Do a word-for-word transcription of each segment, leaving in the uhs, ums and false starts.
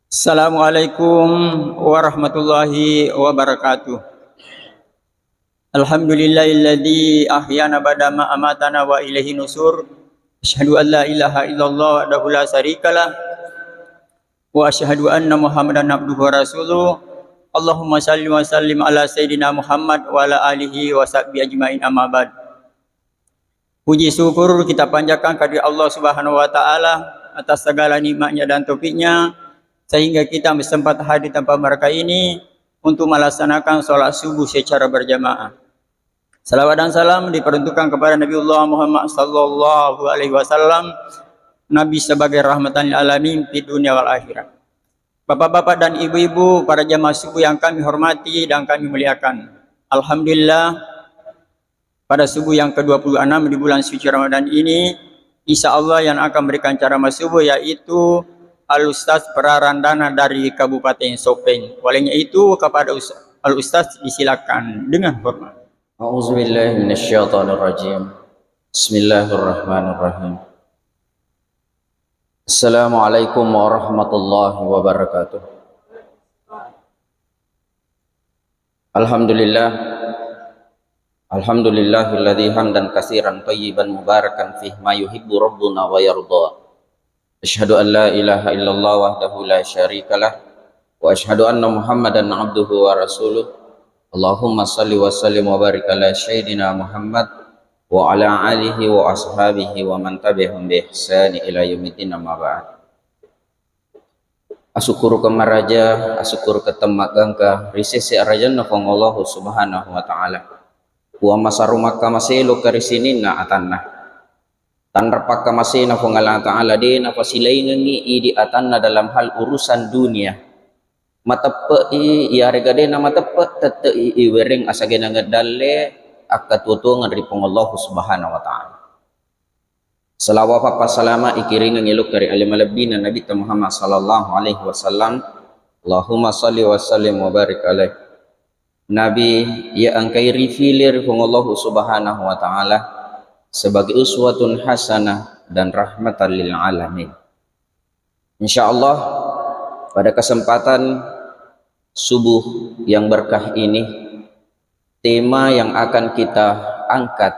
Assalamualaikum warahmatullahi wabarakatuh. Alhamdulillahilladzi ahyana ba'da ma amatana wa ilaihi nusur. Asyhadu an la ilaha illallah wahdahu la syarikalah, wa asyhadu anna Muhammadan abduhu wa rasuluh. Allahumma salli wa sallim ala sayyidina Muhammad wa ala alihi wa sahbihi ajmain, amma ba'd. Puji syukur kita panjatkan kehadirat Allah Subhanahu wa Ta'ala atas segala nikmatnya dan taufiknya, sehingga kita sempat hadir tempat mereka ini untuk melaksanakan sholat subuh secara berjamaah. Salawat dan salam diperuntukkan kepada Nabiullah Muhammad sallallahu alaihi wasallam, Nabi sebagai rahmatan lil alamin di dunia wal akhirat. Bapak-bapak dan ibu-ibu, para jamaah subuh yang kami hormati dan kami muliakan. Alhamdulillah, pada subuh yang kedua puluh enam di bulan suci Ramadan ini, insya Allah yang akan memberikan ceramah subuh yaitu Al-Ustaz Prarandana dari Kabupaten Sopeng. Olehnya itu, kepada Us-, Al-Ustaz disilakan dengan hormat. A'udzubillahi minasyaitonirrajim. Bismillahirrahmanirrahim. Assalamualaikum warahmatullahi wabarakatuh. Alhamdulillah. Alhamdulillahilladzi hamdan katsiran thayyiban mubarakan fih ma yuhibbu rabbuna wa yarda. Asyhadu an la ilaha illallah wahdahu la syarikalah, wa asyhadu anna Muhammadan abduhu wa rasuluh. Allahumma salli wa sallim wa barik ala sayyidina Muhammad wa ala alihi wa ashabihi wa man tabi'ahum bi ihsani ila yaumiddin, amma ba'd. Asukkurukeng maraja, asukkurukeng temmaggangka ri sese arajanna Puang Allahu Subhanahu wa Ta'ala. Puang masaru makkamaselo ka ri sininna atanna. Tanra pakkamasena Puang Allah Ta'ala de napasilaingengngi idi atanna dalam hal urusan dunia. Mateppe'i, iyarega de namateppe, tette'i iwereng asagenangeng dalle akkatuo-tuongeng ri Puang Allahu Subhanahu wa Ta'ala. Salawat pappasalama ikiringeng elokka ri ale malebbina Nabitta Muhammad sallallahu alaihi wasallam. Allahumma salli wa sallim wa barik alaih. Nabi, iya engkai rifile ri Puang Allahu Subhanahu wa Ta'ala sebagai uswatun hasanah dan rahmatan lil alamin. Insya Allah, pada kesempatan subuh yang berkah ini, tema yang akan kita angkat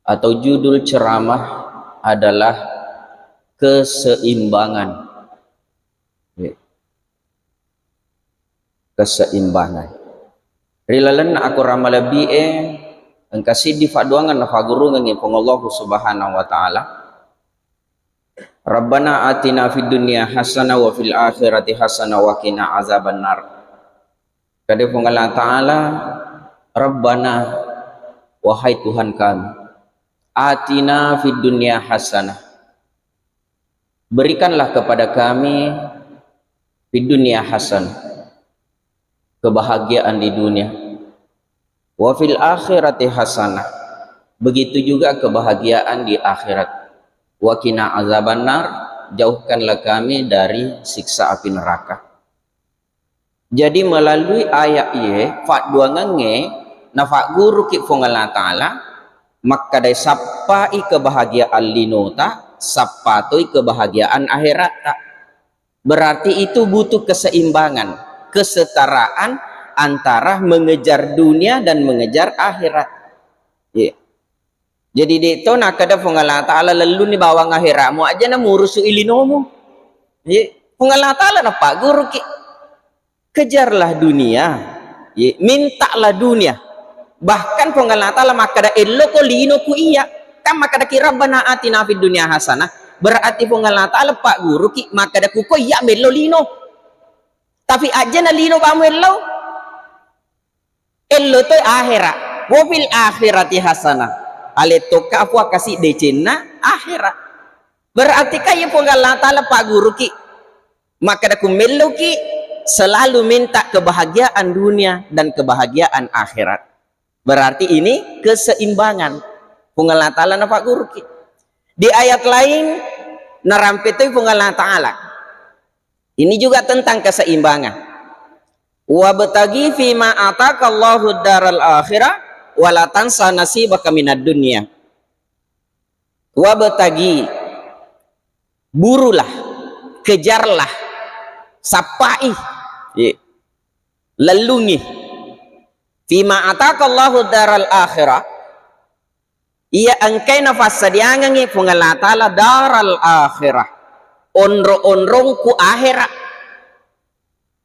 atau judul ceramah adalah keseimbangan. Ya. Keseimbangan. Ri lalenna akorang malebbi'e, engka siddi fadduangeng nafagurungengngi Puang Allahu Subhanahu wa Ta'ala. Rabbana atina fid dunya hasanah wa fil akhirati hasanah wa qina azabannar. Kade Puang Allah Ta'ala, Rabbana, wahai Tuhan kami, atina fid dunya hasanah, berikanlah kepada kami fid dunya hasanah, kebahagiaan di dunia, wa fil akhirati hasanah, begitu juga kebahagiaan di akhirat, wa qina azabannar, jauhkanlah kami dari siksa api neraka. Jadi melalui ayat iye, fadduangengnge nafagguruki Puang Allah Ta'ala, makkadai sappai kebahagiaan linota, sappatoi kebahagiaan akheratta. Berarti itu butuh keseimbangan, kesetaraan antara mengejar dunia dan mengejar akhirat. Iya. Jadi, de to nakkeda Puang Allah Ta'ala, lelluni bawang akheramu aja namurusu ilinomu. Iya. Puang Allah Ta'ala napagguruki. Kejarlah dunia, ye, mintalah dunia. Bahkan Puang Allah Ta'ala makkeda, "Elloko lino ku iya." Kan makkeda ki, "Rabbana atina fid dunya hasanah." Berarti Puang Allah Ta'ala pagguruki makkeda, "Kuko iya mello lino." Tapi aja na lino bamu ello. Ello toi akhera. "Wa fil akhirati hasanah." Ale tokka apa kasi decenna akhera. Berarti kan iya Puang Allah Ta'ala pagguruki. Makkeda ku melloki selalu minta kebahagiaan dunia dan kebahagiaan akhirat. Berarti ini keseimbangan. Puang Allah Ta'ala napagguruki. Di ayat lain, narampe toi Puang Allah Ta'ala. Ini juga tentang keseimbangan. "Wabtaghi fima atakallahu daral akhirah, wala tansa nasibaka minad dunya." Wabtaghi, burulah, kejarlah, Sappai. Iya. Lellungi. Fima atakallahu daral akhirah. Iya engkai nafassadiangengngi Puang Allah Ta'ala daral akhirah. Onro-onrongku akhirah.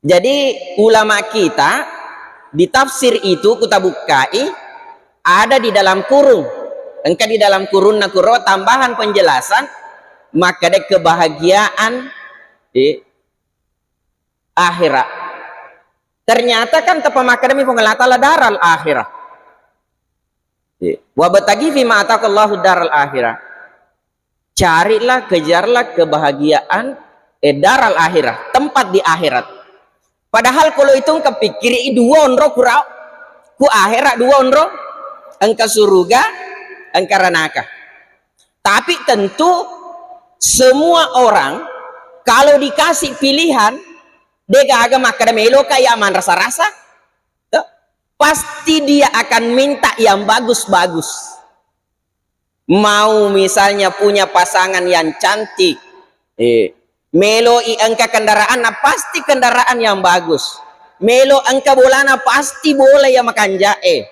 Jadi ulama kita di tafsir itu kutabukkai ada di dalam kurung. Engka di dalam kurunna kuro tambahan penjelasan makkeda kebahagiaan di akhirat. Ternyata kan tepamakkadami Puang Allah Ta'ala daral akhirah. Iya. Wabtaghi fima atakallahu daral akhirah. Carilah, kejarlah kebahagiaan, eh, daral akhirah, tempat di akhirat. Padahal kalau itu engka pikkiri dua onro kurau, ku akhirat dua onro, engka suruga, engka ranaka. Tapi tentu semua orang kalau dikasih pilihan, de gaga makkeda meloka ya manrasa-rasa, toh? Pasti dia akan minta yang bagus-bagus. Mau misalnya punya pasangan yang cantik, eh, meloi engka kendaraan, nah pasti kendaraan yang bagus. Melo engka bolana, pasti bola yang makanjae.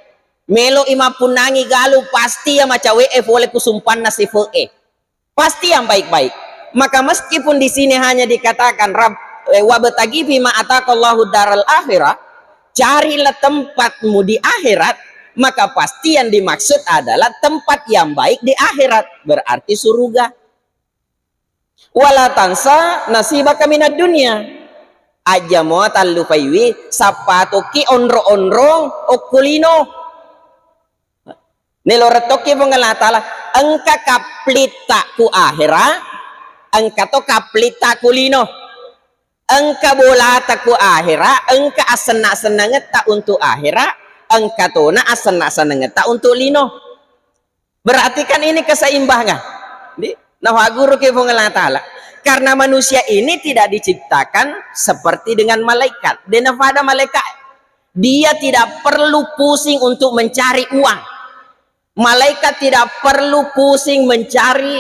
Melo i mappunnangi galu, pasti ya macawe e fole kusumpanna sife e. Pasti yang baik-baik. Maka meskipun di sini hanya dikatakan Rab, eh, wabtaghi fima atakallahu daral akhirah, carilah tempatmu di akhirat, maka pasti yang dimaksud adalah tempat yang baik di akhirat, berarti suruga. Wala tansa nasibaka minad dunya. Aja mua tallupaiwi, sappa tokki onro-onrong okko lino. Nelo rettokki Puang Allah Ta'ala, engka kaplitta ku akhira, engka to kaplitta ku lino. Engka bolata ku akhira, engka asenna-sennangetta untuk akhira, engka tona asenna-sennangetta untuk lino. Berarti kan ini keseimbangan. Di, nafaguru ke Puang Allah Ta'ala. Karena manusia ini tidak diciptakan seperti dengan malaikat. Dena pada malaikat. Dia tidak perlu pusing untuk mencari uang. Malaikat tidak perlu pusing mencari,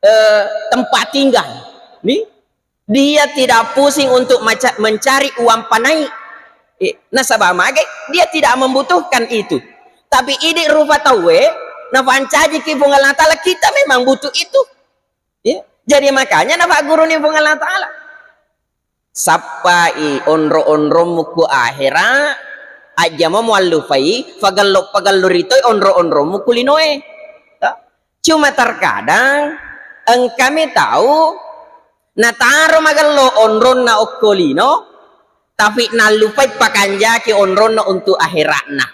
eh, tempat tinggal. Nih, dia tidak pusing untuk maca-, mencari uang panai. Eh, nasaba magai, dia tidak membutuhkan itu. Tapi idi rupa tauwe, nafancajiki Puang Allah Ta'ala, kita memang butuh itu. Ya, jadi makanya nafaguruni Puang Allah Ta'ala. Sappai onro-onrommu ku akhira, ajjama muallupai, fagello-, fagellori toi onro-onrommu ku linoe. Ta? Cuma terkadang engkami tau nataro magello onronna okko lino, tapi nallupai pakanjaki onronna untuk akhiratna.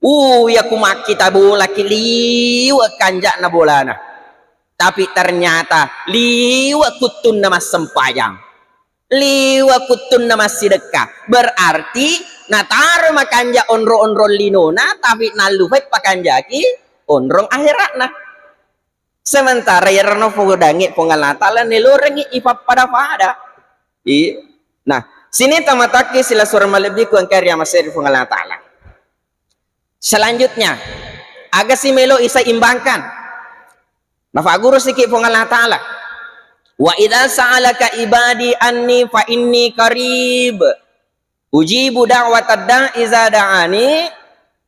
Uh, iya ku makkita bolaki liwe' kanja'na bolana. Tapi ternyata liwe' kuttunna massempajang. Liwe' kuttunna massidekka. Berarti nataro makanja onro-onrong linona, tapi nallupai pakanjaki onrong akhiratna. Sementara iyaro nafodangngi Puang Allah Ta'ala, nelorengngi ipappada-pada. Iya. Nah, sini tamatakki silessureng malebbiku engka riamaseri Puang Allah Ta'ala. Selanjutnya, aga si melo iseimbangkan? Nafaguru siki Puang Allah Ta'ala. Wa idza sa'alaka ibadi anni fa inni qarib. Ujibu da'watad da'i iza da'ani,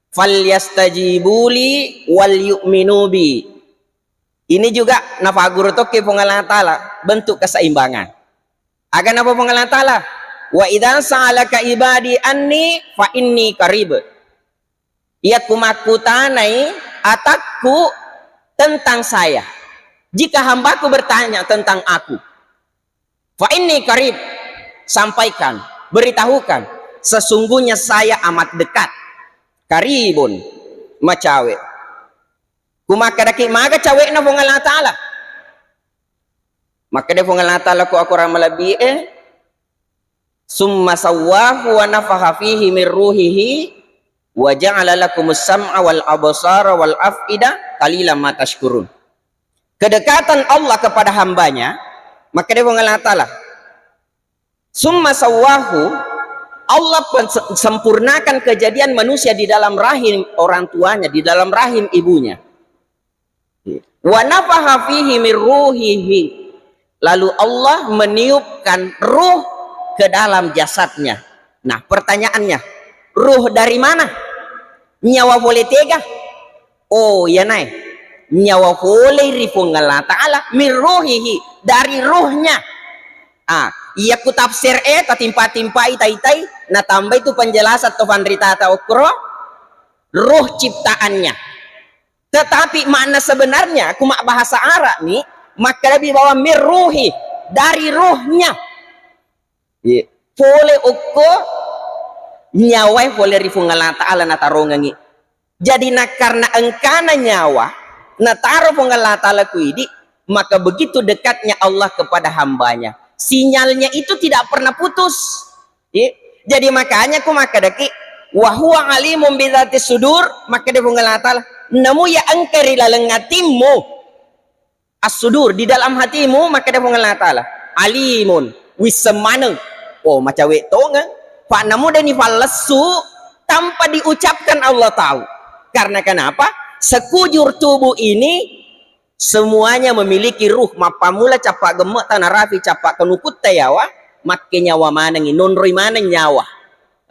falyastajibuli wal yu'minu bi. Ini juga nafaguru tokki Puang Allah Ta'ala, bentuk keseimbangan. Aga napa Puang Allah Ta'ala? Wa idza sa'alaka ibadi anni fa inni qarib. Iya ku makkutanai atakku tentang saya. Jika hambaku bertanya tentang aku, fa inni qarib, sampaikan, beritahukan, sesungguhnya saya amat dekat. Qaribun, macawe. Ku makkedaki maga cawe'na Puang Allah Ta'ala. Makkeda Puang Allah Ta'ala ku akorang malebbi'e, "Summa sawwahu wa nafaha fihi min ruhihi wa ja'ala lakumus sam'a wal absara wal af'ida qalilan ma tashkurun." Kedekatan Allah kepada hambanya, makkeda Puang Allah Ta'ala, "Summa sawwahu," Allah pens-, sempurnakan kejadian manusia di dalam rahim orang tuanya, di dalam rahim ibunya. "Wa nafaha fihi min ruhihi." Lalu Allah meniupkan ruh ke dalam jasadnya. Nah, pertanyaannya, ruh dari mana? Nyawa pole tega? Oh, iya nae. Nyawa pole ri Puang Allah Ta'ala, min ruhihi, dari ruhnya. Ah, iya ku tafsir e, tatimpa-timpai, tai-tai, natambai tu penjelasan to fanritata okro, ruh ciptaannya. Tetapi makna sebenarnya, ku mak bahasa Arab ni, makkadabi bahwa min ruhi, dari ruhnya. Iya. Pole okko nyawae pole ri Puang Allah Ta'ala natarongengi. Jadi, na karena engkana nyawa nataro Puang Allah Ta'ala ku idi, maka begitu dekatnya Allah kepada hambanya. Sinyalnya itu tidak pernah putus. Iya. Jadi, makanya ku makkadaki, wa huwa alimun bidzati sudur, makkeda Puang Allah Ta'ala, namu ya engka ri laleng atimmu. As-sudur, di dalam hatimu, makkeda Puang Allah Ta'ala, alimun, wisseng maneng. Oh, macawe tongeng. Fa namu deni fallessu tanpa diucapkan Allah tahu. Karena kenapa? Sekujur tubuh ini semuanya memiliki ruh. Mappamula cappa gemme, tanarafi cappa kenukutta yawa, makke nyawa manengi, nonroi maneng nyawa.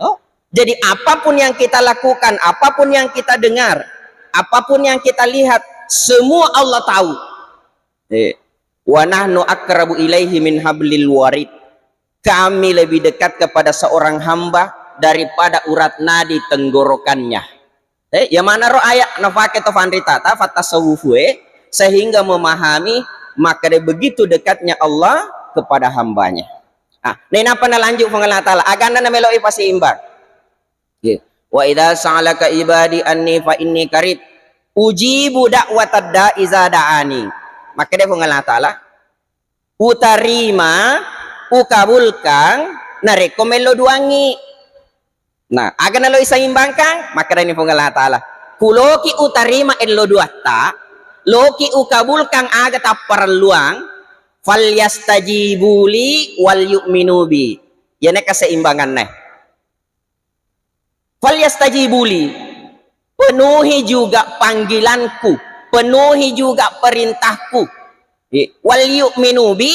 Oh, jadi apapun yang kita lakukan, apapun yang kita dengar, apapun yang kita lihat, semua Allah tahu. Eh, wa nahnu aqrabu ilaihi min hablil warid. Kami lebih dekat kepada seorang hamba daripada urat nadi tenggorokannya. Eh, ya mana ro ayat nafake to fanritata, fattasawufu e, sehingga memahami maka dia begitu dekatnya Allah kepada hambanya. Ah, nenapa nalanjut Puang Allah Ta'ala, agana nameloi paseimbang. Iya. Wa idza sa'alaka ibadi anni fa inni qarib. Ujibu da'watad da'i iza da'ani. Makkeda Puang Allah Ta'ala, utarima, ukabulkang, narekko mello duangi. Nah, aga naloi saimbangkang? Makkedani Puang Allah Ta'ala, kuloki utarima ello duatta, loki ukabulkang aga tapparelluang, falyastajibuli wal yu'minu bi. Iyana keseimbanganna. Falyastajibuli, penuhi juga panggilanku, penuhi juga perintahku. Wal yu'minu bi,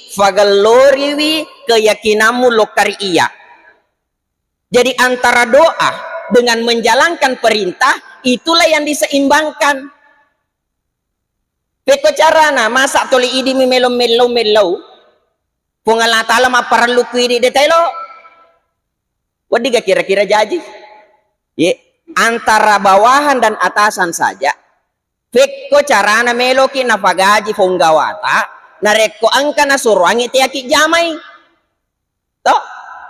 fagelloriwi keyakinanmu lokkari iya. Jadi antara doa dengan menjalankan perintah, itulah yang diseimbangkan. Pekko carana, masa toli idimi melo-melo-melo, Puang Allah Ta'ala mapparellu ku idi de taelo. Weddiga kira-kira jaji? Ye, antara bawahan dan atasan saja. Pekko carana meloki nafagaji fonggawata, narekko engka nasuroangi teaki jamai. To?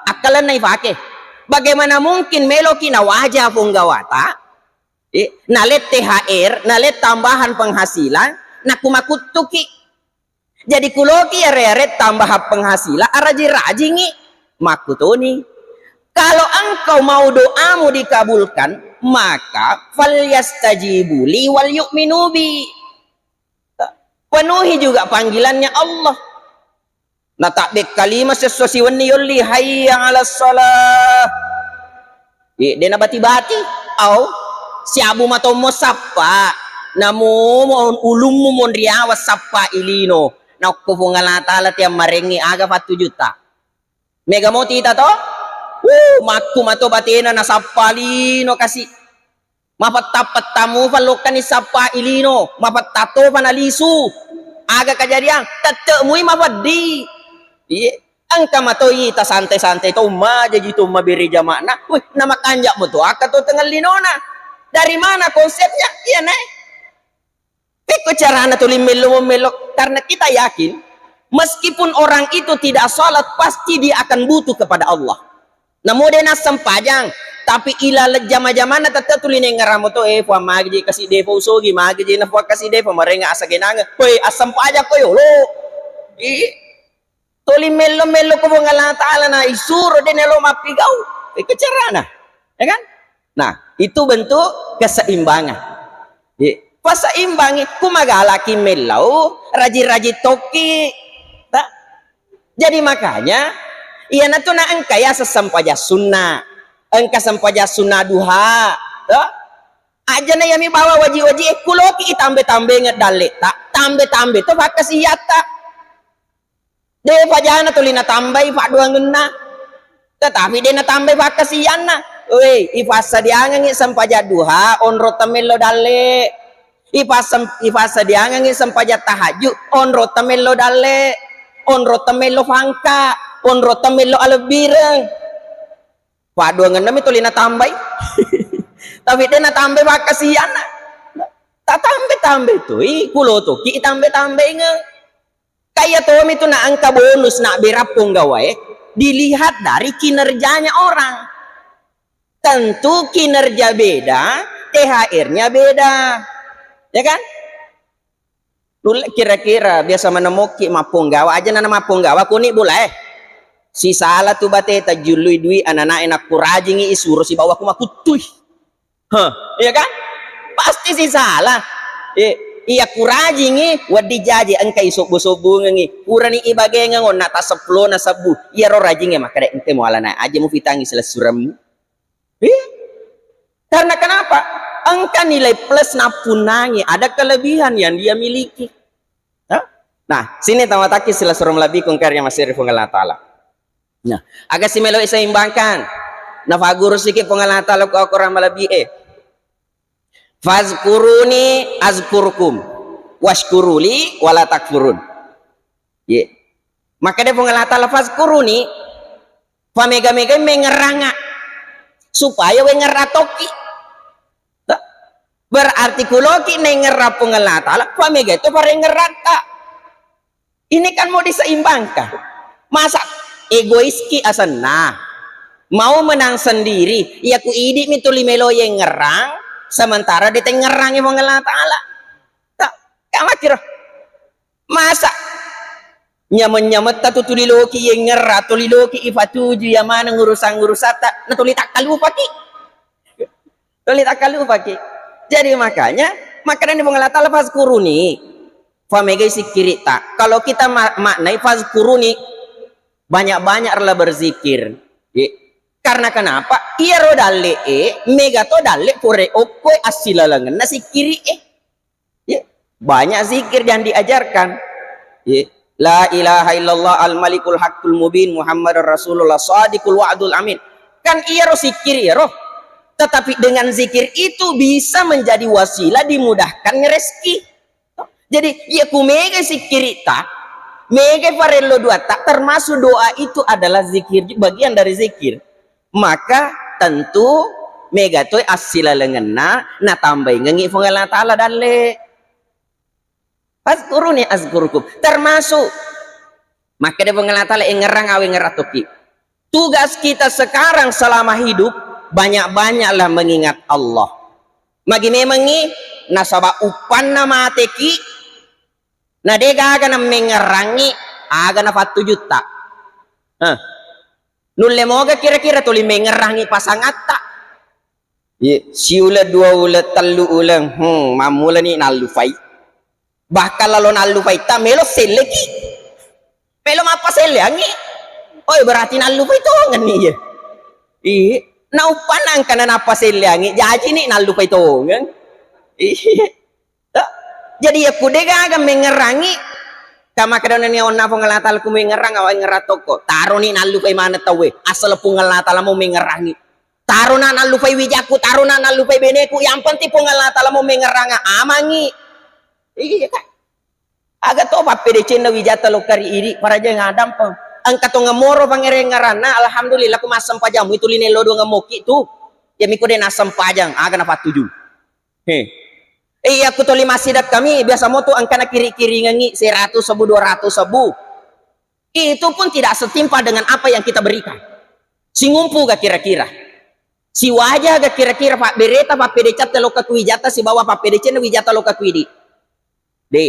Akkalenna ifake. Bagaimana mungkin meloki nawaja fonggawata? Eh, nalette T H R, nalette tambahan penghasilan, nakumakuttuki. Jadi kuloki yare-yare tambahan penghasilan, araji-rajingi. Makkutoni. Kalau engkau mau doamu dikabulkan, maka falyastajibuli wal yu'minu bi. Penuhi juga panggilannya Allah. Natabbe kalima sesso siwenni yolli, "Hayya 'alas shalah." Eh, de nabati-bati. Au, siabu matommo sappa. Namu mo ulummu monriawa sappa ilino. Naokko Puang Allah Ta'ala tiang marengngi aga fattujutta. Mega mo tita to? Wuh, makku mato batena nasappa lino kasi. Mapetta-petta mufa lokkani sappa ilino, mapetta tofa nalisu. Aga kajadiang? Tette mui mafeddi. Iye, engka matoi tasantai-santai to, umma jaji to, umma bere jama'na. Wih, namakanja mo to akka to tengah linona. Dari mana konsepnya? Iya, Nae. Pekko carana tuli mello-mello, karena kita yakin meskipun orang itu tidak salat, pasti dia akan butuh kepada Allah. Namo de nassempajang, tapi ilaleng jama-jamanna tette tuli nengngerang moto, eh, Puang, magi je kasi defa usogi, magi je na Puang kasi defa marenga asagenangeng. Woi, assempajang ko yolo. Ih, tuli mello-mello ko Puang Allah Ta'ala na isuro de nelo mappigau. Pekko carana. Ya kan? Nah, itu bentuk keseimbangan. Ye, paseimbangi, ku magalaki mellau, rajin-rajin tokki. Ta? Jadi makanya, iyanatu na engka ya sesempajang sunnah, engka sempajang sunnah duha, to? Ajana yami bawa waji-waji, eh, kuloki tambe-tambengeng dalle, ta? Tambe-tambe to fakkasiyatta. De fajana tuli natambai fadduangenna. Tetapi de' natambai pakkasianna. Wei, ipassadiangengngi sempajang duha, onro temmello dalle. Ipassem-, ipassadiangengngi sempajang tahajud, onro temmello dalle, onro temmello pangka, onro temmello alebbireng. Padduangenna mi tuli natambai. Tapi de' natambai pakkasianna. Tatambai-tambai tu, i, kulo tu, ki tambai-tambaingeng. Kaya tomi tu na engka bonus na berappong gawae, dilihat dari kinerjanya orang. Tentu kinerja beda, T H R-nya beda. Ya kan? Nulle kira-kira biasa menemuki mapponggawa aja nana mapponggawa kuni bulae. Sisala tu bate tajului dui ananae nakkurajingi isuro sibawa ku makuttui. Heh, iya kan? Pasti sisala. Eh, iya kurajingi weddi jaji engka isobbu-sobbungengi. Purani ibagengeng onna taseppulo na sebbu. Iya ro rajingi makkeda ente mualana aja mufitangi selessuremmu. Iya. Karena kenapa? Engka nilai plus nappunnangi, ada kelebihan yang dia miliki. Hah? Nah, sini tamataki sila suruh melebihi kung karya masih Puang Allah Ta'ala. Nah, aga si melo seimbangkan. Nafaguru siki Puang Allah Ta'ala ku akurang melebihi. Fazkuruni azkurkum. Washkuruli wala takfurun. Ye. Maka dia Puang Allah Ta'ala fazkuruni. Famega-mega mengeranga supaya wengerra tokki. Berarti kuloki nengerra Puang Allah Ta'ala, famega itu parengerratta. Ini kan mau diseimbangkan. Masa egoiski asenna? Mau menang sendiri, ya ku idi mi tuli melo yengerrang, sementara ditengerrangi Puang Allah Ta'ala. Tak, kamakiro. Masa nyameng-nyametta tu tuli loki yengerra, tuli loki ipatuju iya maneng urusan-urusatta, na tuli takkalupaki. Tuli takkalupaki. Jadi makanya, makkedani Puang Allah Ta'ala, "Fazkuruni." Famegai sikkiritta. Kalau kita ma-, maknai fazkuruni, banyak-banyaklah berzikir. Ye. Karena kenapa? Iyaro dalle'e, mega to dalle pura okkoe assilalengenna sikkiri'e. Ya, banyak zikir yang diajarkan. Ya. La ilaha illallah al-malikul haqqul mubin Muhammadur Rasulullah sadiqul wa'dul amin. Kan iyaro zikir iyaro. Tetapi dengan zikir itu bisa menjadi wasilah dimudahkan rezeki. Jadi, iya ku mega sikkiritta, mega farello duatta, termasuk doa itu adalah zikir, bagian dari zikir. Maka tentu mega toi assilalengenna natambaingengngi Puang Allah Ta'ala dalle. Fazkuruni azkurkum. Termasuk makkeda Puang Allah Ta'ala, engerrang awe ngeratoki. Tugas kita sekarang selama hidup, banyak-banyaklah mengingat Allah. Magi memengngi, nasaba uppanna mateki, na de gaga na mengerrangi, aga nafattujutta. Heh. Nulle moga kira-kira tuli mengerrangi pasangatta. Ye, siuleng, dua uleng, tellu uleng, hmm, mammulani nallupai. Bahkan lalo nallupai ta melo selleki. Melo mappaselleangngi. Oi, berarti nallupai tongenni ye. Iya. Nauppanna engkana nappaselleangngi, jajini nallupai tongeng. Iya. To? Jadi, yakku de gaga mengerangi, kama kedana ni onna Puang Allah Ta'ala ku mengerang, awa ngerang tokko. Taroni nallupai maneng tauwe. Asal Puang Allah Ta'ala mau mengerangi. Tarona nallupai wijakku, tarona nallupai beneku, yang penting Puang Allah Ta'ala mau mengeranga, amangi. Iya, kan? Aga to pappedecenna wijatta lokka ri idi, parajang adampeng. Engka tongeng moro pangerengeranna, alhamdulillah, ku massempajang, itu linello dua ngemoki tu. Ya miko de nassempajang, aga nafattuju. He. Eh, iya, ku toli massidekka mi, biasa mo tu engkana kiri-kiringengi seratu sebu, dua ratu sebu. Itu pun tidak setimpal dengan apa yang kita berikan. Singumpu ga kira-kira? Siwaja ga kira-kira pabbereta, pappedecetta lokka ku wijatta sibawa pappedecenna wijatta lokka ku idi? De.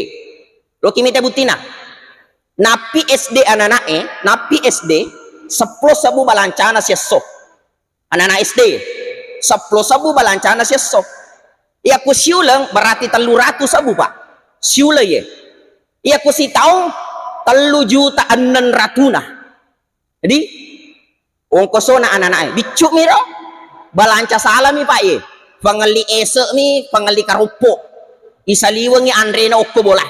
Loki mita buttina. Nappi S D anana'e, nappi S D, seppulo sebu balancana siesso. Anana S D, seppulo sebu balancana siesso. Iya ku siuleng berarti tellu ratu sebu, Pak. Siuleng ye. Iya ku sitaung tellu juta enneng ratuna. Jadi, ongkosona anana'e, biccu miro, balanca salami, Pak, ye. Pangelli ese mi, pangelli karoppo. Isaliwengi anrena okko bola.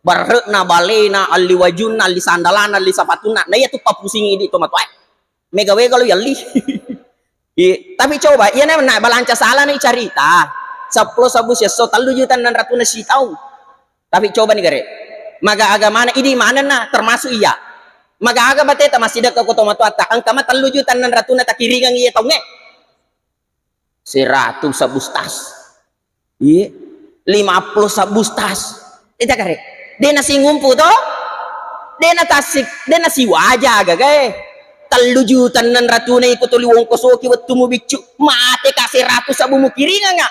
Barre'na, balena, alli wajunna, alli sandalana, alli sapatunna. Na iya tu papusingi idi to matoae. Mega wega lo yalli. Iya, tapi coba, iya na, na balanca sala ni carita. Seppulo sabbu siesso, tellu juta enneng ratuna sitaung. Tapi coba ni gare. Maga agamana idi manenna termasuk iya. Maga aga bateta masih dekat kota matuatta. Engka ma tellu juta enneng ratuna takiringang iya taunge. Seratu sabbu tas. Iya. Lima puluh sabbu tas. Ita kare. Dena singumpu to? Dena tasik, dena siwaja gagae. Tellu juta enneng ratuna iko tuli wongkosoki wettumu biccu. Mate ka seratu sabbu mukiringanga.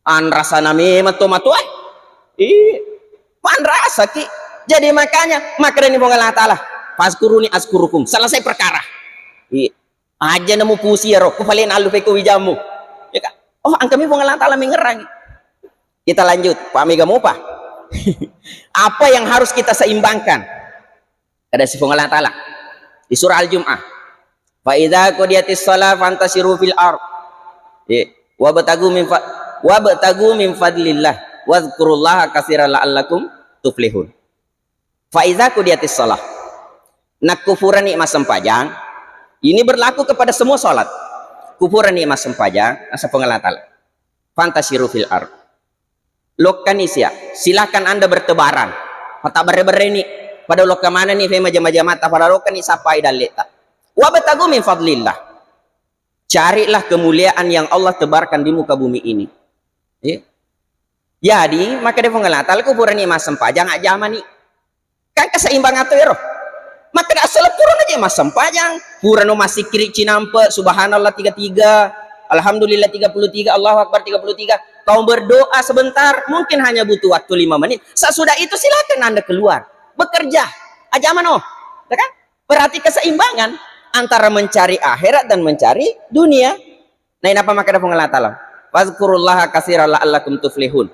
Anrasana memang to matoa. Iya. Manrasaki. Jadi makanya makkedani Puang Allah Taala, "Fazkuruni azkurukum." Selesai perkara. Iya. Aja nemu pusi ero, ku paling allu peko wijammu. Ya kan? Oh, angkami Puang Allah Taala mengerangi. Kita lanjut, Pak Mega Mopa. Apa yang harus kita seimbangkan? Kada si Puang Allah Taala. Di surah Al-Jum'ah. "Fa idza qudiyatis shalah fantasiru fil ard." Ya. "Wabtagu min fa-, wabtagu min fadlillah. Wadzkurullaha katsiran la'allakum tuflihun." "Fa idza qudiyatis shalah." Nakku purani massempajang, ini berlaku kepada semua salat. Ku purani massempajang, asa Puang Allah Taala. "Fantasiru fil ard." Lokkani sia, silakan Anda bertebaran. Pata berre-berreni, pada lokka manani fe majama-jamata, pada lokkani sappai dalleta. "Wabtagu min fadlillah." Carilah kemuliaan yang Allah tebarkan di muka bumi ini. Ya. Jadi, maka dia Puang Allah Taala ku purani massempajang ajamani. Kan keseimbangan tu ero. Maka dah asal purana aja massempajang, purano masikiri cinampe, subhanallah tiga tiga, alhamdulillah tiga puluh tiga, Allahu Akbar tiga puluh tiga. Kau berdoa sebentar, mungkin hanya butuh waktu lima menit. Sesudah itu silakan Anda keluar, bekerja. Ajamano. Ya kan? Berarti keseimbangan antara mencari akhirat dan mencari dunia. Nah, inapa makkeda Puang Allah Taala? "Fazkurullaha katsiran la'allakum tuflihun."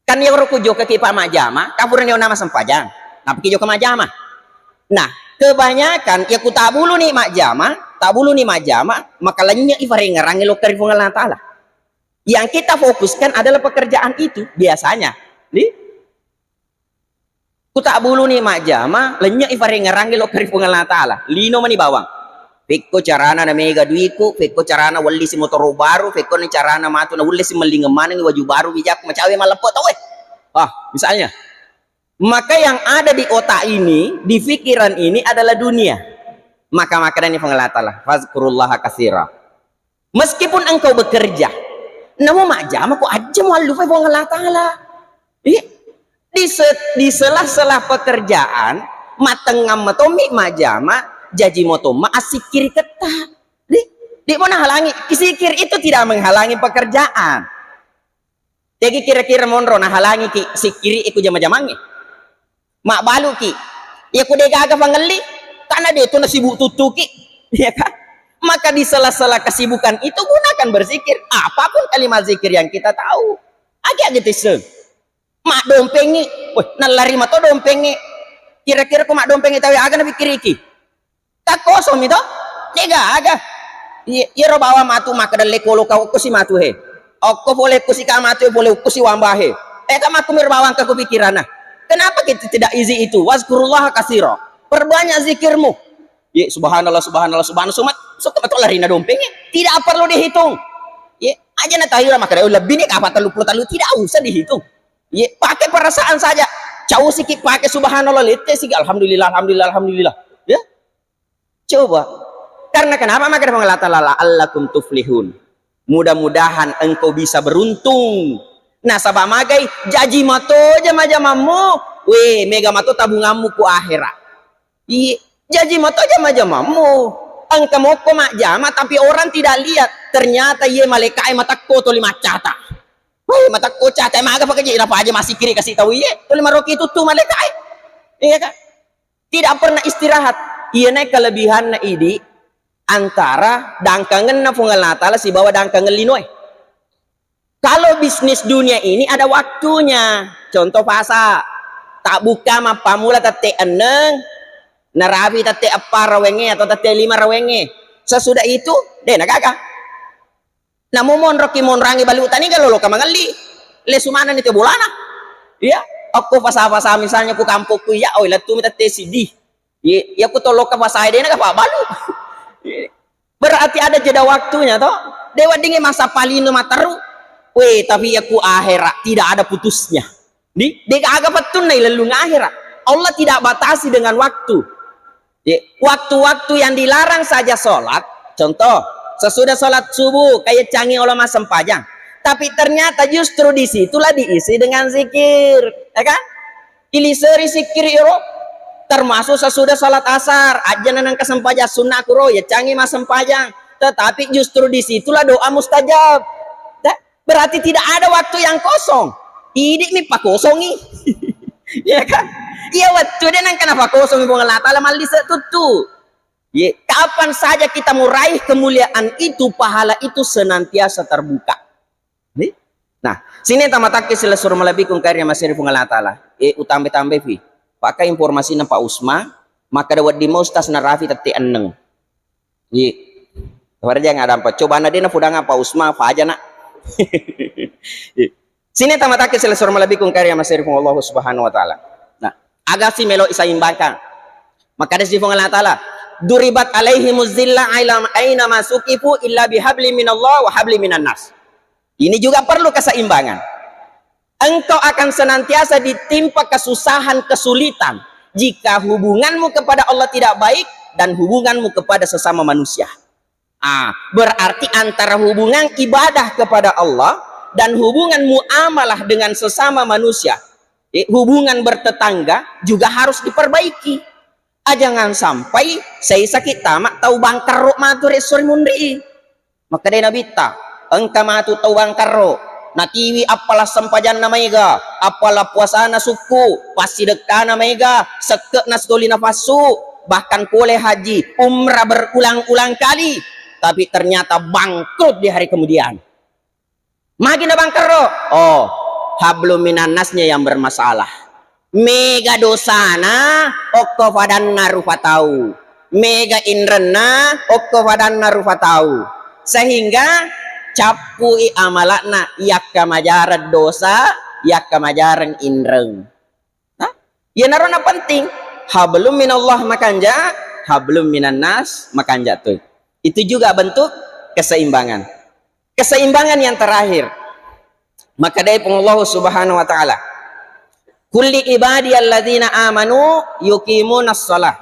Kan iyaro ku jokka ki pa majjama, kapurani onna massempajang. Napaki jokka majjama. Nah, kebanyakan ya ku tabulu ni majjama, tabulu ni majjama, maka lennye i parengngerang lokka ri Puang Allah Taala. Yang kita fokuskan adalah pekerjaan itu biasanya. Di Ku tabbuluni majjama, lennye'i parengngerangnge lokka ri Puang Allah Taala. Lino mani bawang. Pekko carana namega duiku, pekko carana wellisi motoro baru, pekko ni carana matu naullesi mellingeng manengngi waju baru wijakku, macawe malleppo tauwe. Ah, misalnya. Maka yang ada di otak ini, di pikiran ini adalah dunia. Maka makkedani Puang Allah Taala, "Fazkurullaha katsira." Meskipun engkau bekerja, namo majjama ko ajja muallupai Puang Allah Taala. Iya. Di se-, di sela-sela pekerjaan, matengngang matommi majjama, jaji matomma assikkiri ketta. Di, di mo nahalangi, zikir itu tidak menghalangi pekerjaan. Tegi kira-kira monro nahalangiki sikkiri iku jama-jamangnge. Mabbaluki. Iya ku de gaga fangelli, tana de tu nasibuk tuttuki. Iya kan? Maka di sela-sela kesibukan itu gunakan berzikir. Apapun kalimat zikir yang kita tahu. Agi-agi tisseng. Maddompengi. Weh, nallari mato dompengi. Kira-kira ku maddompengi tawe aga napikkiriki? Takkosomi to? De gaga. Iye, iyaro bawang matu makkeda le koloka okkosi matu he. Okko pole okkosi ka matu pole okkosi wamba he. Eh, ka makkumiro bawang ka ku pikiranna. Kenapa kita tidak isi itu? Wazkurullaha katsira. Perbanyak zikirmu. Ye, subhanallah, subhanallah, subhanallah. Sumat, suka betul lari na dompengnya. Tidak perlu dihitung. Ye, aja na tahu lah makkeda, "Oh, lebih nih apa tellu puluh tellu?" Tidak usah dihitung. Ye, pakai perasaan saja. Causiki pakai subhanallah, lette siki alhamdulillah, alhamdulillah, alhamdulillah. Ya. Coba. Karena kenapa? Maka Puang Allah Taala, "La'allakum tuflihun." Mudah-mudahan engkau bisa beruntung. Nasaba magai, jaji mato jama-jamammu. Weh, mega mato tabungammu ku akhirat. Iya, jaji mato jama-jamammu. Engka mokko majjama, tapi orang tidak lihat. Ternyata iye malaikae matekko toli maccata. Weh, matekko cata, maga pakeje, napa aja masikiri kasi tau iye. Toli maroki tuttu malaikae. Iya kan? Tidak pernah istirahat. Iyanae kelebihanna idi antara dangkangenna Puang Allah Taala sibawa dangkangeng linoe. Kalau bisnis dunia ini ada waktunya. Contoh pasa, tabbukka mappamula tette enneng, narapi tette eppa rawengnge atau tette lima rawengnge. Sesudah itu, de nagaga. Namo monroki monrangi balu tani galo loka mangelli. Lesu manenni te bolana. Iya, okko fasa-fasa misalnya ku kampokku iya, oi, lettumi tette siddi. Iya, iya ku tolokka pasae de' na kapabbalu. Berarti ada jeda waktunya toh. De' weddingngi massappa lino matteru. Weh, tapi iya ku akhirat tidak ada putusnya. Di, de' gaga pettunna ilellung akhirat. Allah tidak batasi dengan waktu. Ye, waktu-waktu yang dilarang saja sholat, contoh, sesudah sholat subuh, kayak canggih Allah massempajang. Tapi ternyata justru di situlah diisi dengan zikir, ya kan? Iliseri zikir iro, termasuk sesudah sholat asar, aja nengka sempajang sunnah kuro, ya canggih massempajang. Tetapi justru di situlah doa mustajab. Ya, berarti tidak ada waktu yang kosong. Idi' mi pakosongi. Ya kan? Iya, waktu de' nengka napakosongi Puang Allah Ta'ala, mallise tuttu. Ye, kapan saja kita meraih kemuliaan itu, pahala itu senantiasa terbuka. Nih. Nah, sini tamatakki silesur malebbiku engkae ri masiri Puang Allah Ta'ala. Eh, utambe-tambe fi. Pakai informasi na Pak Usma, maka ada wedding mau Ustaz Narafi tette enneng. Iya. Warja ngadampa. Coba na de' na fudang apa Usma, faja na. Iya. Sini tamatakki silesur malebbiku engkae ri masiri Puang Allah Subhanahu wa Ta'ala. Nah, aga si melo isaimbangkan. Maka ada si Puang Allah Ta'ala, "Duribat alaihimuz zilla aina ma suqifu illa bihabli minallah wa habli minan nas." Ini juga perlu keseimbangan. Engkau akan senantiasa ditimpa kesusahan, kesulitan jika hubunganmu kepada Allah tidak baik dan hubunganmu kepada sesama manusia. Ah, berarti antara hubungan ibadah kepada Allah dan hubungan muamalah dengan sesama manusia, eh, hubungan bertetangga juga harus diperbaiki. Ah, jangan sampai saisaki tama tau bangkerro matu ri esso ri munri. Makkedai Nabitta, engka matu tau bangkerro, natiwi appala sempajanna maega, appala puasana sukku, passidekkana maega, sekke'na sitoli nafassu, bahkan pole haji, umrah berulang-ulang kali, tapi ternyata bangkrut di hari kemudian. Magi na bangkerro? Oh, hablum minannasnya yang bermasalah. Mega dosana okko fadanna rupa tau. Mega inrenna okko fadanna rupa tau. Sehingga cappui amalakna, yakka majareng dosa, yakka majareng inreng. Nah, iyanaro na penting. Hablum minallah makanja, hablum minannas makanja tuh. Itu juga bentuk keseimbangan. Keseimbangan yang terakhir. Makkedai Puang Allah Subhanahu wa Ta'ala, "Kulli ibadiyalladzina amanu yuqimunas shalah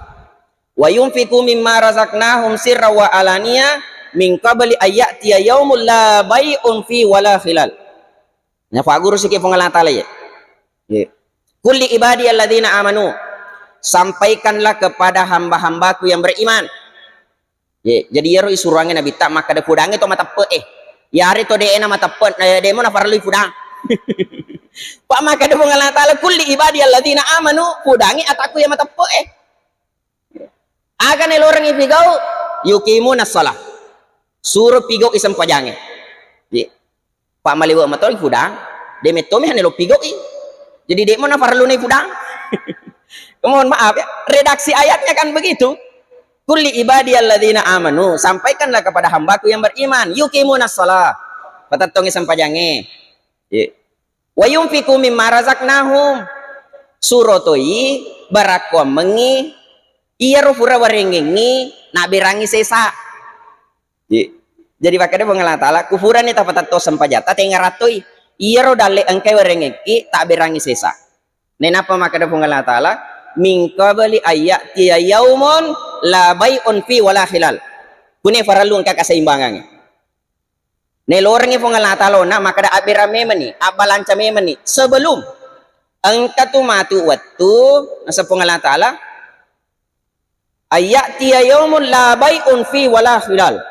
wa yunfiqu mimma razaqnahum sirra wa alaniya min qabli ayya'tiya yaumul la bai'un fi wala khilal." Nya faguru siki Puang Allah Ta'ala ya. Ya. "Kulli ibadiyalladzina amanu." Sampaikanlah kepada hamba-hambaku yang beriman. Ye, jadi iyaro isuruangnge Nabitta makkeda, "Fudangnge to mateppe e." Iyare to de'na mateppe, eh, de'mo nafarellui fudang. Pa makkeda Puang Allah Ta'ala, "Kulli ibadiyalladzina amanu," fudangnge atakku iya mateppe e. Aga nelorengngi pigau? Yuqimuna shalah. Suro pigau i sempajangnge. Ye. Pa maliwe matoi fudang, de metto mi hanelo pigoi. Jadi de mo nafarellunai fudang. Mohon maaf ya, redaksi ayatnya kan begitu. "Kulli ibadiyalladzina amanu," sampaikanlah kepada hambaku yang beriman, "yuqimunas shalah," patettongi sempajangnge. Ye. "Wa yunfiqu mimma razaqnahum," suro toi barakkuammengngi iyaro fura warengengngi naberangi sesa. Ye. Jadi makkeda Puang Allah Ta'ala, "Kufurani tapatetto sempajatta, tenga rattoi. Iyaro dalle engkai warengekki, tabberangi sesa." Nenappa makkeda Puang Allah Ta'ala, "Min qabli ayya'tiya yaumun la bai'un fi wala khilal." Kune farellu engka keseimbangan. Nelorengngi Puang Allah Ta'ala onna makkeda abberang memeni, abbalanca memeni. Sebelum engka tu matu wettu, naseng Puang Allah Ta'ala, "Ayya'tiya yaumun la bai'un fi wala khilal."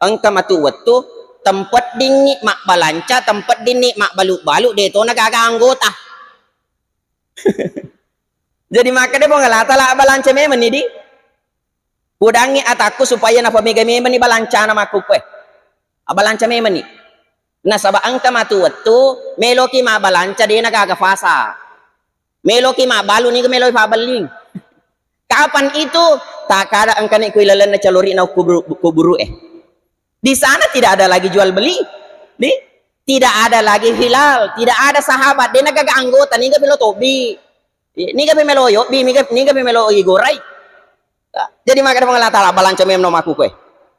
Engka matu wettu, tempeddingngi mabbalanca, tempeddingngi mabbalu-balu, de tona gaga anggota. Jadi makkeda Puang Allah Ta'ala, "Abbalanca memeni di. Pudangngi atakku supaya napamega memeni balancana makkukue." Abbalanca memeni. Nasaba engka matu wettu, meloki mabbalanca, dena gaga fasa. Meloki mabbalu niga meloi pabelling. Kapan itu? Takada engkani kui lalenna calori'na kuburu, kuburu e. Di sana tidak ada lagi jual beli. Di, tidak ada lagi hilal, tidak ada sahabat, dena gaga anggota, niga melo tobi. Niga pe melo yobi, niga, niga pe melo igorai. Jadi makkeda Puang Allah Taala, balanca memno makkukue.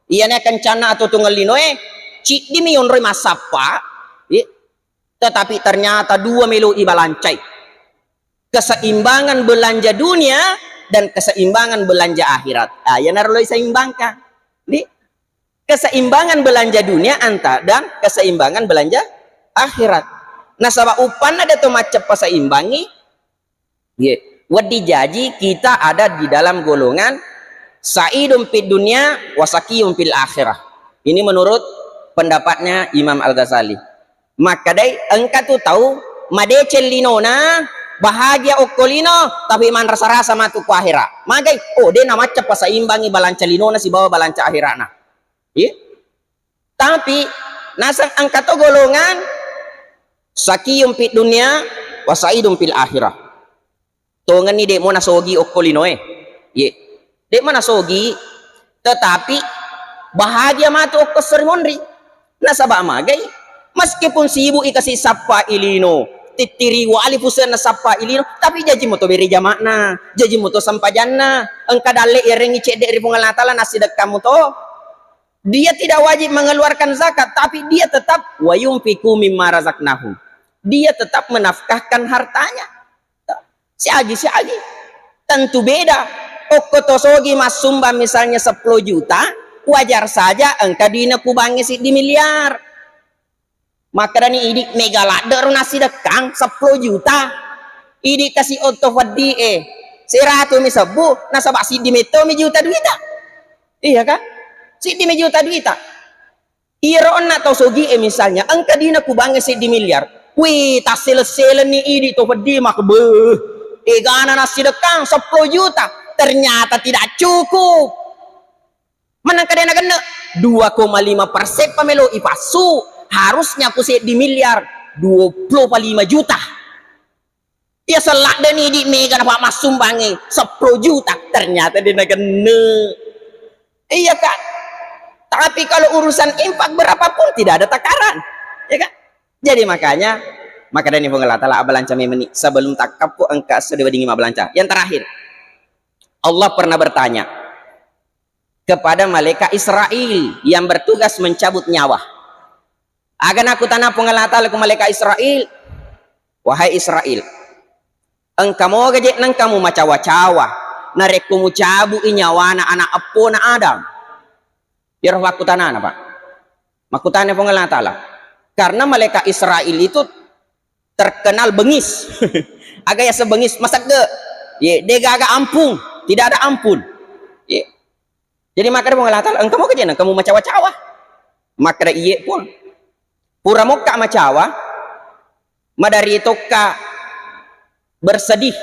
Iyana kencanna atau tungellinoe, ciddimi yonroi massappa, i, tetapi ternyata dua melo ibalancai. Keseimbangan belanja dunia dan keseimbangan belanja akhirat. Ah, iyana rolo iseimbangkan. Di keseimbangan belanja dunia anta dan keseimbangan belanja akhirat. Nasaba uppanna de to macceppa seimbangi, ye, wedding jaji kita ada di dalam golongan sa'idun fid dunya wa syaqiyun fil akhirah. Ini menurut pendapatnya Imam Al-Ghazali. Makkedai, engka tu tau madeceng linona, bahagia okko lino, tapi manrasa-rasa matu ku akhira. Magai, oh, de namacca paseimbangi balanca linona sibawa balanca akhirana. Iya. Tapi naseng engka to golongan syaqiyun fid dunya wa sa'idun fil akhirah. Tongenni de'mo nasogi okko linoe. Ye. De'mo nasogi, tetapi bahagia matu okko seri monri. Nasaba magai, meskipun sibuk i kasi sappa i lino, tittiri wali pusenna sappa i lino, tapi jaji moto beri jamakna, jaji moto sempajanna, engka dalle yarengi cedde ri Puang Allah Taala nasidekkamu to. Dia tidak wajib mengeluarkan zakat, tapi dia tetap wa yunfiqu mimma razaqnahum. Dia tetap menafkahkan hartanya. Siagi, siagi. Tentu beda. Okko to sogi massumbang misalnya sepuluh juta, wajar saja engka dina kubangnge siddi miliar. Makkedani idi mega ladde ro nasidekkang sepuluh juta. Idi kasi otto feddi e. Seratu mi sebbu, nasaba siddi metto mi juta duita. Iya kan? Siddi mi juta duita. Iyaro onna tau sogi e misalnya, engka dina kubangnge siddi miliar. Wih, tassele-selenni idi to feddi mak, beuh. Egana nasidekkang sepuluh juta, ternyata tidak cukup. Menang kadena genne, dua koma lima persen pamelo ipassu, harusnya ku seddi miliar, dua puluh lima juta. Iya, selladdeni idi mega napa massumbangi sepuluh juta, ternyata de nagenne. Iya kan? Tapi kalau urusan infak berapapun tidak ada takaran. Ya kan? Jadi makanya, makanya ini Puang Allah Taala abalanca memeni sebelum takkappo engka esso de weddingi mabalanca. Yang terakhir, Allah pernah bertanya kepada malaikat Israel yang bertugas mencabut nyawa. Aga nakkutana Puang Allah Taala ku malaikat Israel, "Wahai Israel, engka moga je nengka mumacawa-cawa narekko mucabu'i nyawana anak eppona Adam?" Iyaro pakkutanana, Pak. Makkutana Puang Allah Taala. Karena malaikat Israel itu terkenal bengis. Aga yaseng bengis, masegge. Ye, degaga ampun, tidak ada ampun. Ye. Jadi makkeda Puang Allah Taala, "Engka moga je nengka mumacawa-cawa?" Makkeda, "Iye, Puang. Pura mokka macawa, madari tokka bersedih,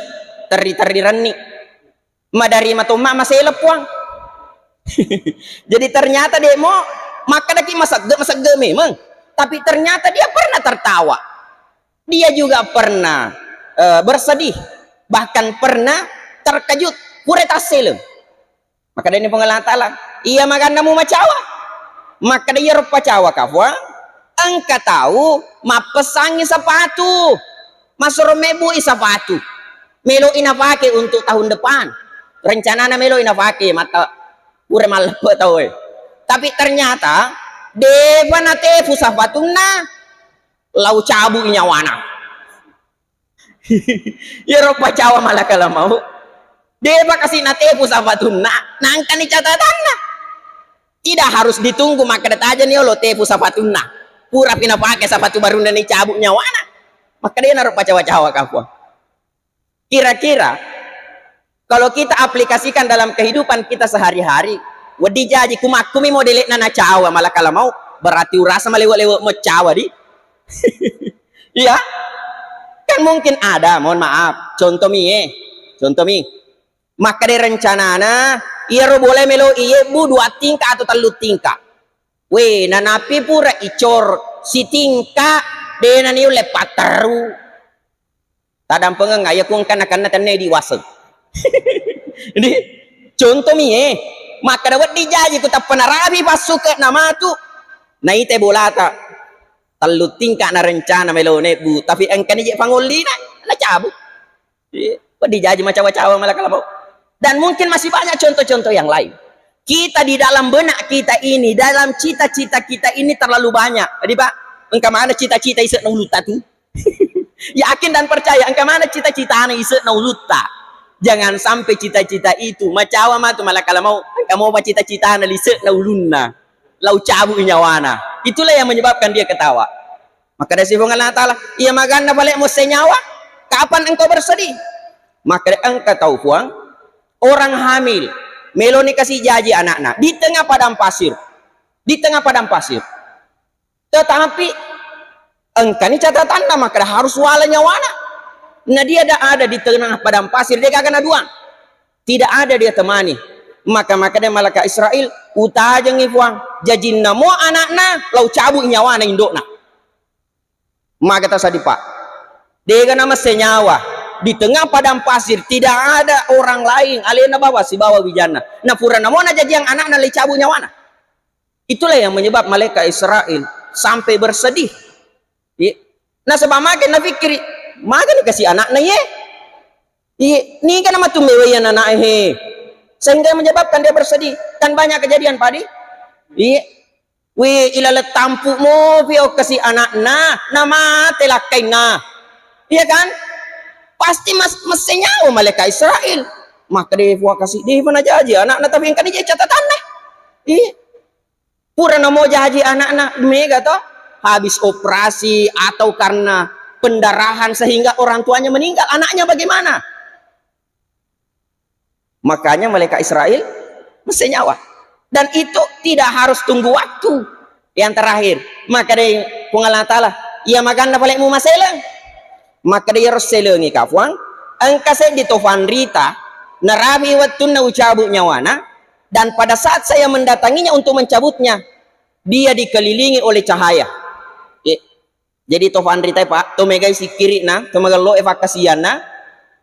terri-terri renni. Madari matomma masele, Puang." Jadi ternyata demo makkedaki masegge, masegge memang. Tapi ternyata dia pernah tertawa. Dia juga pernah, eh, bersedih, bahkan pernah terkejut. Pura tassele. Makkedani Puang Allah Taala, "Iya maganna mumacawa?" Makkeda, "Iyaro pacawa ka, Puang, engka tau mappessangi sapatu, masuro mebbu'i sapatu, melo'i napake untuk tahun depan. Rencanana melo'i napake, mata pura malleppe tau e. Tapi ternyata depa natefu sapatunna, lao cabu'i nyawana." Iyaro pacawa malakal maut, depa kasi natefu sapatunna, nangkani catatanna. Tidak harus ditunggu makkeda tajani yolo tefu sapatunna. Purapi napake sapatu barunna ni cabu nyawana. Makkedana ro pacawa-cawa ka, Puang. Kira-kira kalau kita aplikasikan dalam kehidupan kita sehari-hari, wedding jaji kumakkumi modele'na nacawa malakal maut, berarti urasa malewe-lewe macawa di. Iya? Kan mungkin ada, mohon maaf. Contoh mi, eh. Contoh mi. Makkeda rencanana, iyaro bola melo iyebbu dua tingkat atau tellu tingkat. We, nanapi pura icor sitingkat, de naniulle patteru. Tadampengeng, iya ku engka nakenna tenne di waseng. Jadi, contoh mi, eh, makkeda wedding jaji ku tappa narapi passuke namatu, naita bolata. Tellu tingkat na rencana melo nebbu, tapi engkani je pangollina, nacabu. Iya, wedding jaji macawa-cawa malakal maut. Dan mungkin masih banyak contoh-contoh yang lain. Kita di dalam benak kita ini, dalam cita-cita kita ini terlalu banyak. Jadi, Pak, engka mana cita-cita ise'na ulutta tu? Yakin dan percaya, engka mana cita-citana ise'na ulutta. Jangan sampai cita-cita itu, macawa matu malakala mau, engka mopa cita-citana lise'na ulunna. Lau cabui nyawana. Itulah yang menyebabkan dia ketawa. Makkeda si Puang Allah Ta'ala, "Iya maganna pale musse nyawa? Kapan engkau bersedih?" Makkeda, "Engka tau, Puang, orang hamil, meloni kasi jaji anakna di tengah padang pasir." Di tengah padang pasir. Tetapi engkani catatanna, makkeda harus wala nyawana. Nah, dia ada, ada di tengah padang pasir, dia gaga naduang. Tidak ada dia temani. Maka, makkeda malaikat Israel, "Utajengi, Puang, jajinna mo anakna, lau cabui nyawana indo'na." Maga tasaddi, Pak. Dega namesse nyawa. Di tengah padang pasir, tidak ada orang lain, alena bawang sibawa wijanna. Nah, purana mo najajiang anakna, lau cabu nyawana. Itulah yang menyebab malaikat Israel sampai bersedih. Iya. Nasaba maga nafikkiri, maga nikasi anakna ye? Iya, niga namatu mewai anakna he? Sehingga menyebabkan dia bersedih. Kan banyak kejadian, Pak, di? Iya. Wi, ilaleng tampu mopi okkasi anakna, namate lakkainna. Iya kan? Pasti mas-, messe nyawa malaikat Israel. Makkeda, "Puang kasi, depa najaji anakna, tapi engkani je catatanna." Iya. Purana mo jaji anakna, mega to, habis operasi atau karena pendarahan sehingga orang tuanya meninggal, anaknya bagaimana? Makanya malaikat Israel messe nyawa. Dan itu tidak harus tunggu waktu. Yang terakhir, makkeda Puang Allah Ta'ala, "Iya maganna pale mumaseleng." Makkeda, "Iyaro selengi ka, Puang, engka seddi to fanrita, narapi wettunna ucabu nyawana, dan pada saat saya mendatanginya untuk mencabutnya, dia dikelilingi oleh cahaya." Ye. Jadi to fanritae, Pak, to megai sikkiri'na, to magello'e fakkasianna,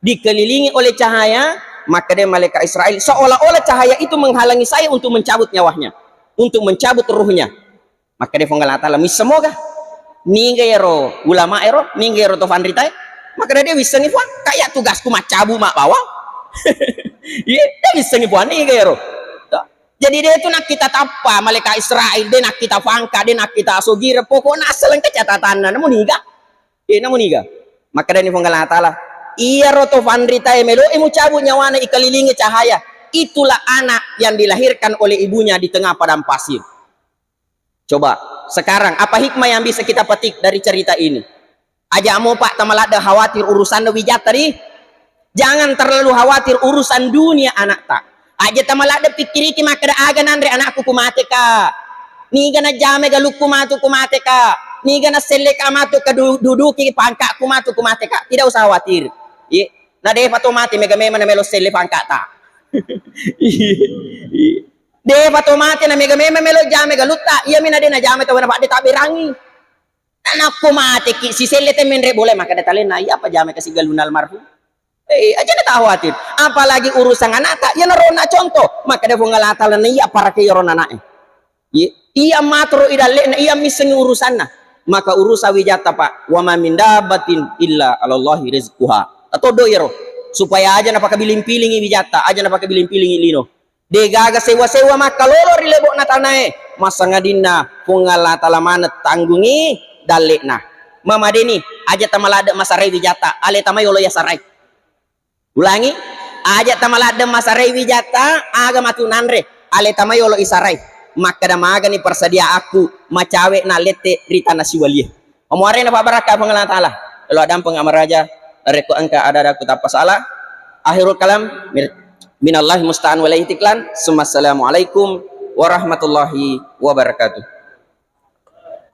dikelilingi oleh cahaya, makkeda malaikat Israel, seolah-olah cahaya itu menghalangi saya untuk mencabut nyawanya, untuk mencabut ruhnya. Makkeda Puang Allah Ta'ala, "Misseng moga? Niga ero ulama ero? Niga ero to fanritae?" Makkeda, "De wissengi, Puang, kayak tugasku maccabu mak bawang." Iya, de wissengi, Puang, niga ero. Jadi, de tu nakkita tappa malaikat Israel, de nakkita fangka, de nakkita asogireng, pokokna assaleng ke catatanna, namu niga? Eh, namu niga? Makkedani Puang Allah Ta'ala, "Iyaro to fanritae melo'i mucabu nyawana ikelilingi cahaya, itulah anak yang dilahirkan oleh ibunya di tengah padang pasir." Coba, sekarang apa hikmah yang bisa kita petik dari cerita ini? Aja mo, Pak, tamaladde khawatir urusanna wijatta ri. Jangan terlalu khawatir urusan dunia anakta. Aja tamaladde pikkiriki makkeda, "Aga nanre anakku ku mate ka? Niga najjame galukku matu ku mate ka? Niga nasselle ka matu ka du-, duduki pangkakku matu ku mate ka?" Tidak usah khawatir. Iya. Na depa to mate mega memang na melo selle pangkata. Iya. Iya. Depa to mate na mega memang melo jame galutta, iyami na de najame tau na padde tabberangi. Nakko mateki siselle te menre bola, makkeda talenna, "Iya apa jame kasi galunna almarhum?" Eh, aja na tahu atir. Apalagi urusan anakta, iya narona contoh. Makkeda Puang Allah Ta'ala, "Na iya parake iyaro nanae." Iya, iya matoro idalle'na, iya missengi urusanna. Maka urusa wijatta, Pak. "Wa ma min dabbatin illa 'alallahi rizquha." Tatoddo iyaro. Supaya aja napakabiling-pilingi wijatta, aja napakabiling-pilingi lino. Degaga sewa-sewa makkalolo ri lebo'na tanae, massangadinna Puang Allah Ta'ala maneng tanggungi dalle'na. Mamadeni, aja tamaladde masarai wijatta, ale tamai olo yasarai. Ulangi, aja tamaladde masarai wijatta, aga matu nanre, ale tamai olo isarai. Makkeda magani persediaanku macawe na lette ri tana siwalie. Mamuarena pabbarakka Puang Allah Ta'ala. Elo adampeng amaraja, rekko engka ada-ada ku tappa salah. Akhirul kalam, mir-, minallahi musta'an walaihi tiklan. Summa assalamualaikum warahmatullahi wabarakatuh.